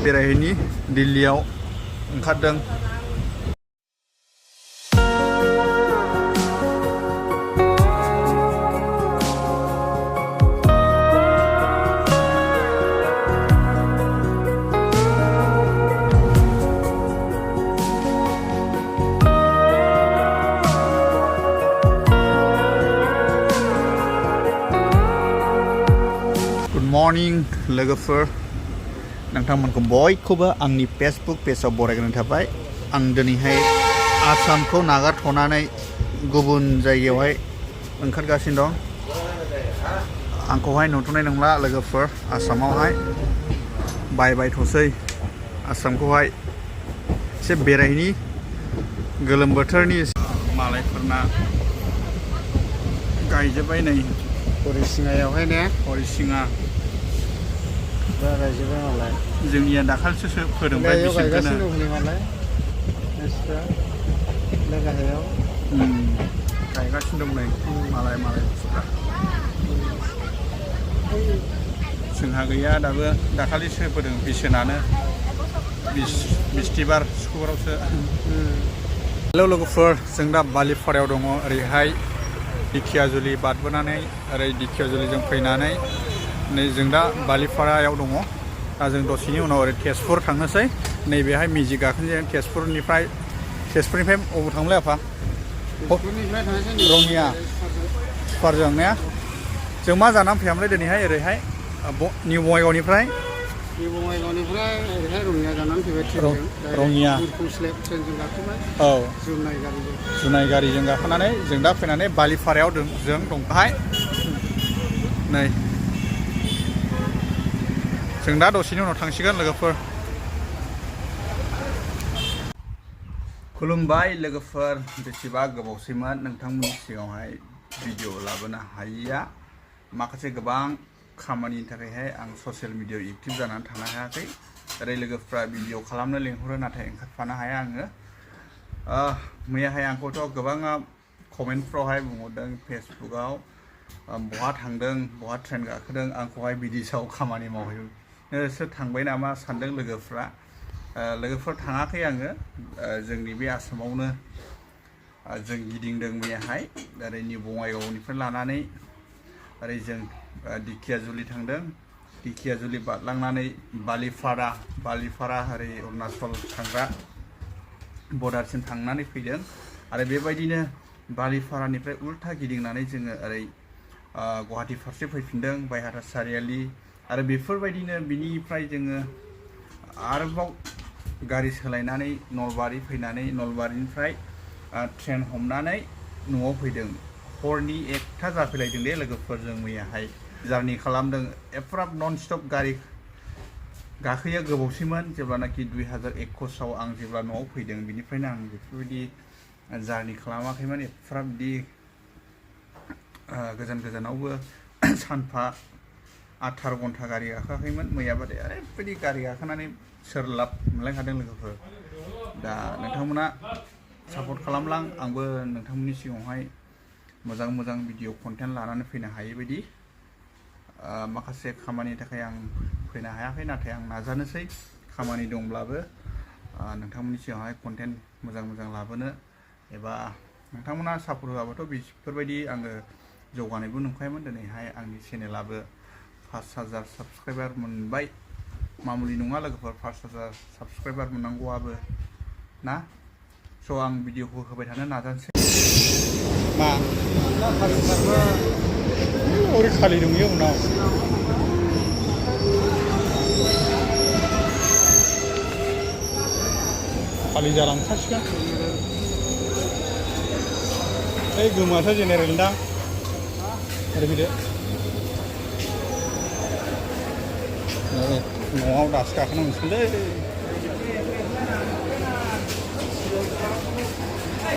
बेरायहैनि दिल्लीयाव ओंखारदों। मर्निं लोगोफोर, नोंथांमोनखौ बयखौबो आंनि फेसबुक पेजाव बरायग्रोनाय थाबाय। आं दिनैहाय आसामखौ नागारथ'नानै गुबुन जायगायावहाय ओंखारगासिनो दं। आंखौहाय नुथ'नाय नंला लोगोफोर आसामावहाय। बाय बाय थसै आसामखौहाय एसे बेरायनि गोलोम बोथोरनि। मालायफोरना गायजोब्बाय नै हरिसिङायावहाय ने, हरिसिङा गायजोब्बाय मालाय। जोंनिया दाखालिसो फोरोंबाय गायगासिनो दं मालाय मानसिफ्रा गाहायाव गायगासिनो दं नै मालाय मानसिफ्रा। जोंहा गैया दाबो, दाखालिसो फोदों बिसोनानो बिस्थिबार शुक्रबारावसो। हेल' लोगोफोर, जों दा बालिपारायाव दङ। ओरैहाय दिखियाजुलि बारबोनानै ओरै दिखियाजुलिजों फैनानै नै जों दा बालिपारायाव दङ। दा जों दसेनि उनाव ओरै तेजपुर थांनोसै। नैबेहाय मेजिक गाखोनोसै तेजपुरनिफ्राय अबाव थांलाय आफा? रङिया सुपारजों ने? जों मा जानानै फैयामोनलाय दिनैहाय ओरैहाय निउ बङाइगावनिफ्राय ओरैहाय रङिया जानानै फैबाय। रङिया ट्रेनजों गाखोबाय। औ, जुनाय गारिजों गाखोनानै जों दा फैनानै बालिपारायाव जों दंहाय। नै जों दा दसेनि उनाव थांसिगोन लोगोफोर। खुलुमबाय लोगोफोर, बेसेबा गोबावसैमोन नोंथांमोननि सिगाङावहाय भिडिअ लाबोनो हायैया। माखासे गोबां खामानिनि थाखायहाय आं ससियेल मिडियायाव एक्टिभ जानानै थानो हायाखै। ओरै लोगोफ्रा भिडिअ खालामनो लेंहरो, नाथाय ओंखारफानो हाया आङो। मैयाहाय आंखौथ' गोबाङा कमेन्टफ्रावहाय बुंहरदों फेसबुकआव, बहा थांदों, बहा ट्रेन गाखोदों, आंखौहाय बिदेशआव खामानि मावहैनोसो थांबाय नामा सानदों लोगोफ्रा। लोगोफोर थाङाखै आङो, जोंनि बे आसामावनो जों गिदिंदों मैयाहाय। ओरै निउ बङाइगावनिफ्राय लानानै ओरै जों दिखियाजुलि थांदों। दिखियाजुलि बारलांनानै बालिपारा ओरै अरुणाचल थांग्रा बर्डारसिम थांनानै फैदों। आरो बेबायदिनो बालिपारानिफ्राय उल्था गिदिंनानै जोङो ओरै गुवाहाटि फारसे फैफिनदों, बायहाथा सारियालि। आरो बेफोरबायदिनो बिनिफ्राय जोङो आरोबाव गारि सोलायनानै नलबारि फैनानै नलबारिनिफ्राय ट्रेन हमनानै न'आव फैदों। हरनि 1टा जाफैलायदों दे लोगोफोर। जों मैयाहाय जारनि खालामदों। एफ्राब नन स्टप गारि गाखोयो गोबावसैमोन। जेब्लानाखि 2021आव आं जेब्ला न'आव फैदों, बिनिफ्रायनो आं बेफोरबायदि जारनि खालामाखैमोन। एफ्राब बिदि गोजानावबो सानफा 18 घन्टा गारि गाखोआखैमोन। मैयाबाथाय ओरैबायदि गारि गाखोनानै सोरलाब मोनलायखादों लोगोफोर। दा नोंथांमोना सापर्ट खालामलां, आंबो नोंथांमोननि सिगाङावहाय मोजां भिडिअ कन्टेन्ट लानानै फैनो हायै बायदि। माखासे खामानिनि थाखाय आं फैनो हायाखै, नाथाय आं नाजानोसै खामानि दंब्लाबो नोंथांमोननि सिगाङावहाय कन्टेन्ट मोजां लाबोनो। एबा नोंथांमोना सापर्ट होआबाथ' बेफोरबायदि आङो जौगानायबो नंखायामोन। दिनैहाय आंनि चेनेलाबो 5,000 साबस्क्राइबार मोनबाय। मामुलि नङा लोगोफोर 5,000 साबस्क्राइबार मोननांगौआबो ना। स' आं भिडिअखौ होबाय थानो नाजानोसै। मा ओरै खालि दं इयो उनाव। खालि जालांखासिगोन। ओइ गोमासो जेनेरेल दां। ओरै फैदो। न'आव दासो गाखोनांसिगोनलै।